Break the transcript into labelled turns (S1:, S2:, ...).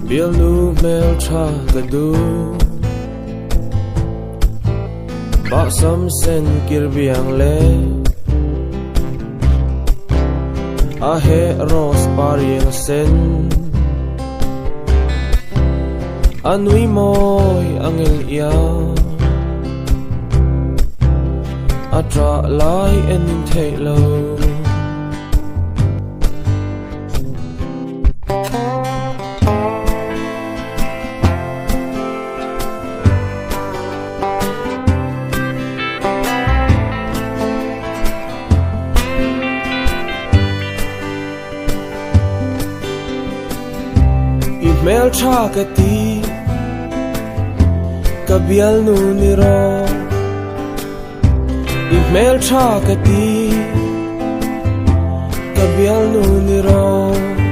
S1: Bialnu hmeltha ka duh Bahsam sen kirbiang le A he rose par iang sen A nui mawi angel iang A ṭah lai en in theih lo. I hmeltha ka ti, ka bialnu ni rawh. I hmeltha ka ti, ka bialnu ni rawh.